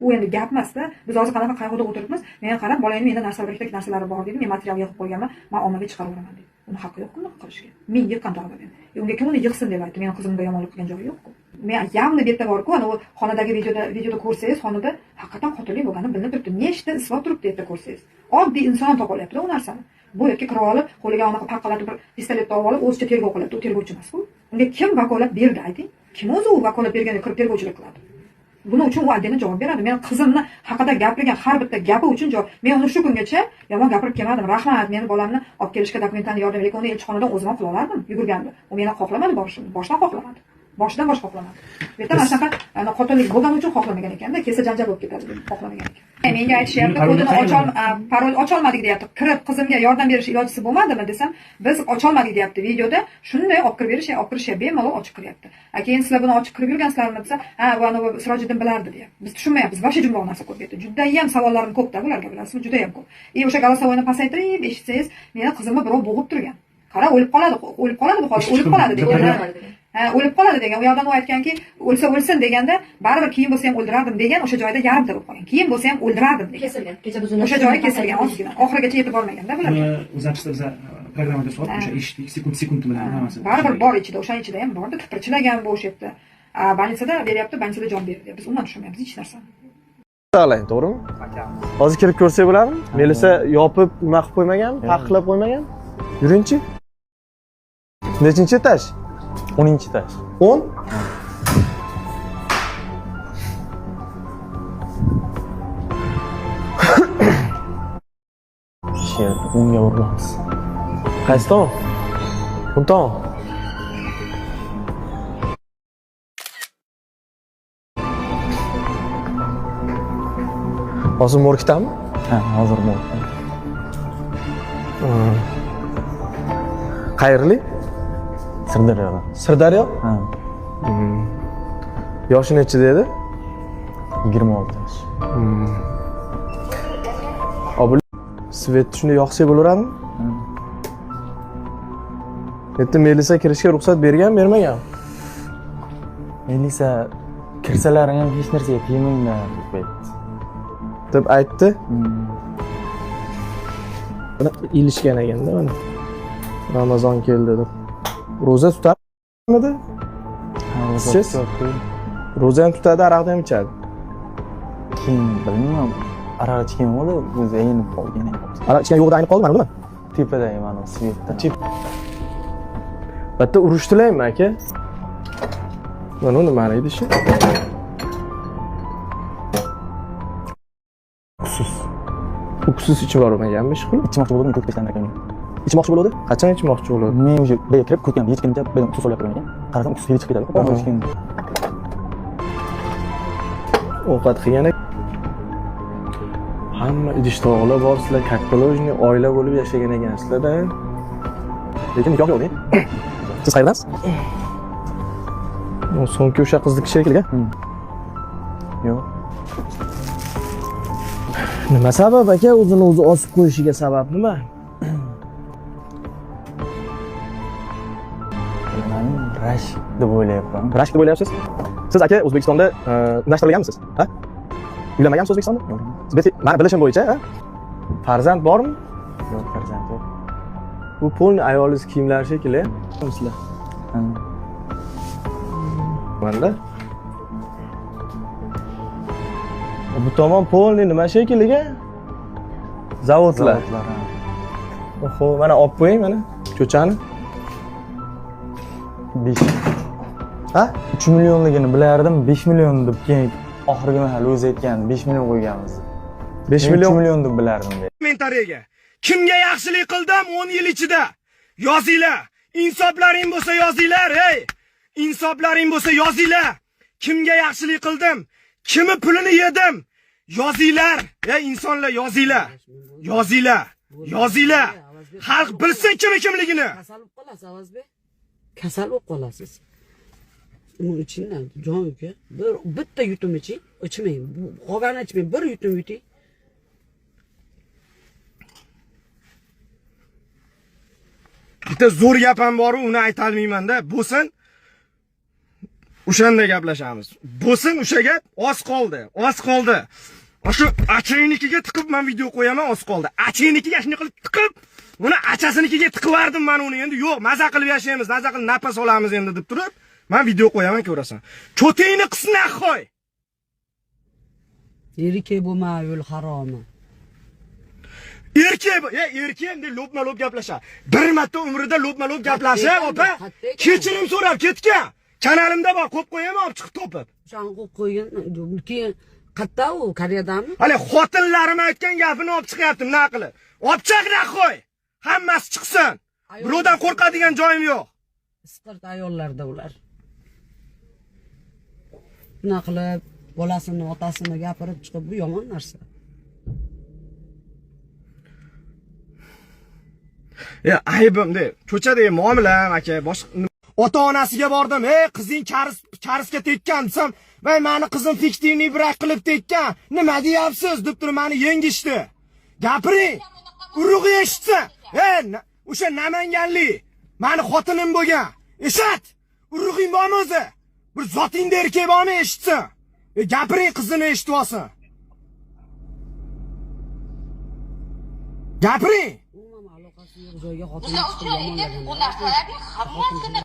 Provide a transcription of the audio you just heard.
Bu endi gap emasda. Biz hozir qanaqa qayg'uda o'tiribmiz. Men qarab, bolangni menda narsa, bir ikkita narsalari bor deydi. Men material yig'ib qo'yganman, man ommaga chiqaraveraman deydi. Uni haqqi yo'q bunaqa qilishga. Men yiqqan tog'da meni. Unga kim uni yig'sin deb aytdi. Meni qizimga yomonlik qilgan joyi yo'q-ku. Men явно bu yerda bor-ku, ana u xonadagi videoda ko'rsangiz, xonada haqiqatan qotillik bo'lgani bilinib turibdi. Nechta isbot turibdi yerda ko'rsangiz. Oddiy inson ham topa olyapti u narsani. Bu yerga kirib olib, qo'liga anaqa paqalatib bir pistoletni olib olib, o'zicha tergov qilyapti. U tergovchi emas-ku. Unga kim vakolat berdi ayting? Kim o'zi u vakolat berganda kirib tergovchilik qiladi? Buning uchun u отдельно javob beradi. Men qizimni haqida gapirgan har bitta gapi uchun javob. Men uni shu kungacha yomon gapirib kelmadim. Rahmat, meni bolamni olib kelishga dokumentlarni yordam, lekin uni elchixonadan o'zim ham qila olardim yugurganda. U meni xohlamadi borishimni, boshdan xohlamadi. Boshidan bosh xohlamadi. Bu yerda mana shunaqa qotillik bo'lgani uchun xohlamagan ekanda, kelsa janjal bo'lib ketadi deb xohlamagan ekan. Menga aytishyapti, kodini parol ocholmadik deyapti. Kirib qizimga yordam berish ilojisi bo'lmadimi desam, biz ocholmadik deyapti videoda. Shunday olib kirib berish, olib kirish bemalol ochib kiryapti. Keyin sizlar buni ochib kirib yurgansizlarmi desa, ha, bu ana Sirojiddin bilardi deyapti. Biz tushunmayapmiz. Вообще jumboq narsa ko'p yerda. Juda ham savollarim ko'p-da bularga, bilasizmi, juda ham ko'p. O'sha голосовойni pasaytirib eshitsangiz, meni qizimni birov bo'g'ib turgan. Qara, o'lib qoladi, o'lib qoladi bu hozir, o'lib qoladi degan. Ha, o'lib qoladi degan. U yoqdan u aytganki, o'lsa o'lsin deganda, baribir keyin bo'lsa ham o'ldirardim degan, o'sha joyda yarimta bo'lib qolgan. Keyin bo'lsa ham o'ldirardim degan. Kesilgan. Kecha biz uni o'sha joyi kesilgan ozgina. Oxirigacha yetib bormaganda bular. O'zimizda biz programmada solib, o'sha eshitdik, sekund bilan hammasi. Baribir bor ichida, o'shaning ichida ham bordi, tipirchilagan bu o'sha yerda. Больницада beryapti, больницада jon berdi. Biz umuman tushunmayapmiz hech narsani. Saqlang, to'g'rimi? Hozir kirib ko'rsak bo'ladimi? Melisa yopib, nima qilib qo'ymaganmi? Taqiqlab qo'ymagan? Yuringchi. Nechinchi etaj? 10 etaj. 10? Sher, unga urilamiz. Qaysi tomon? Bu tomon. Hozir morgdami? Ha, hozir morgda. Qayerlik? Sirdaryoda. Sirdaryo? Ha. Yoshi nechida edi? 26 yosh. Obul svetni shunday yoqsak bo'laveradimi? Erta Melisa kirishga ruxsat bergan, bermagan? Melisa kirsalaring ham hech narsaga tegmanglar deb aytdi. Deb aytdi. Mana ilishgan ekanda mana. Ramazon keldi deb. Ro'za tutarmidi? Ro'za tutadi. Ro'za ham tutadi, aroqni ham ichadi. Keyin bilmayman, aroq ichgan yo'qda, o'zi aynib qolgan. Aroq ichgan yo'qda aynib qoldi, mana nima? Tepadagi mana svetda. Bitta urishdilarmi aka? Mana u nima edi shu? Uksus. Uksus ichib yubormaganmi shu qilib? Ichmoqchi bo'ldim, ko'k tashlangan ekan. Ichmoqchi bo'ladi? Qachon ichmoqchi bo'ladi? Men o'sha bu yerga kirib ko'rgan, yechgunimcha bu yerdan uksus olyapti ekan. Qarasam uksus hidi chiqib ketadi. Ichgan. Ovqat qilgan. Hamma idish tovoqlar bor, sizlar как положено oila bo'lib yashagan ekansizlar-da. Lekin nikoh yo'q, Siz qayerdansiz? So'nggi o'sha qizniki shekilli. Yo'q. Nima sabab aka o'zini o'zi osib qo'yishiga sabab nima? Bilmadim, rashk deb o'ylayapman. Rashk deb o'ylayapsiz? Siz aka O'zbekistonda unashtirilganmisiz? Ha? Uylanmaganmisiz O'zbekistonda? Yo'q. Mani bilishim bo'yicha, ha? Farzand bormi? Yo'q, farzand yo'q. Bu polni ayolingiz kiyimlari shekilli, sizlar. Manda. Bu tomon polni nima shekilliga? Zavodlar. Zavodlar. Oho, mana olib qo'ying mana ko'chani. 5. Ha? 3 millionligini bilardim, 5 million deb keyin oxirgi mahal o'zi aytgan, 5 million qo'yganmiz. 5 million. 3 million deb bilardim. Kommentariyaga. Kimga yaxshilik qildim 10 yil ichida? Yozinglar. Insoflaring bo'lsa yozinglar, ey. Insoflaring bo'lsa yozinglar. Kimga yaxshilik qildim? Kimi pulini yedim? Yozinglar. Ey insonlar, yozinglar. Yozinglar. Yozinglar. Xalq bilsin kimi kimligini. Kasal bo'lib qolasiz, Avazbek. Kasal bo'lib qolasiz. Uning ichidan jon uka, bir bitta yutum iching, ichmang. Qolganini ichmang, bir yutum yuting. Bitta zo'r gap ham bor, uni ayta olmayman-da. Bo'lsin. O'shanda gaplashamiz. Bo'lsin o'sha gap, oz qoldi, oz qoldi. Shu achangnikiga tiqib men video qo'yaman, oz qoldi. Achangnikiga shuni qilib tiqib, uni achasinikiga tiqivardim men uni. Endi yo'q, maza qilib yashaymiz, maza qilib nafas olamiz endi deb turib, men video qo'yaman, ko'rasan. Cho'tingni qisna qo'y. Erkak bo'lma, yo'l haromi. Erkak, erkak endi lobma-lob gaplashadi. Bir marta umrida lobma-lob gaplashib, opa, Qattiq ekan. Kechirim so'rab ketgan. Kanalimda bor, qo'yib qo'yayman, olib chiqib topib. O'shani qo'yib qo'ygan, keyin qayerda u, Koreyadami? Hali xotinlarim aytgan gapini olib chiqyaptim, na qilib. Olib chiq, qo'y. Hammasi chiqsin. Birovdan qo'rqadigan joyim yo'q. Isqirt ayollarda ular. Bunaqa qilib bolasini, otasini gapirib chiqib, bu yomon narsa. Ya aybim de. Ko'chadagi muomalam aka, boshqa ota-onasiga bordim. "Ey, qizing karisga tekkan" desam, "Voy, meni qizim fiktivniy brak qilib tekkan. Nima deyapsiz?" deb turib meni yengishdi. Gapiring. Urug'i eshitsa. Ey, o'sha namanganlik meni xotinim bo'lgan. Eshit. Urug'ing bormi o'zi? Bir zotingda erkak bormi eshitsin. Gapiring, qizini eshitib olsin. Gapiring. Umuman aloqasi yo'q joyga xotin Misol chiqib uchun endi yomonlagan. bu narsalarning hammasini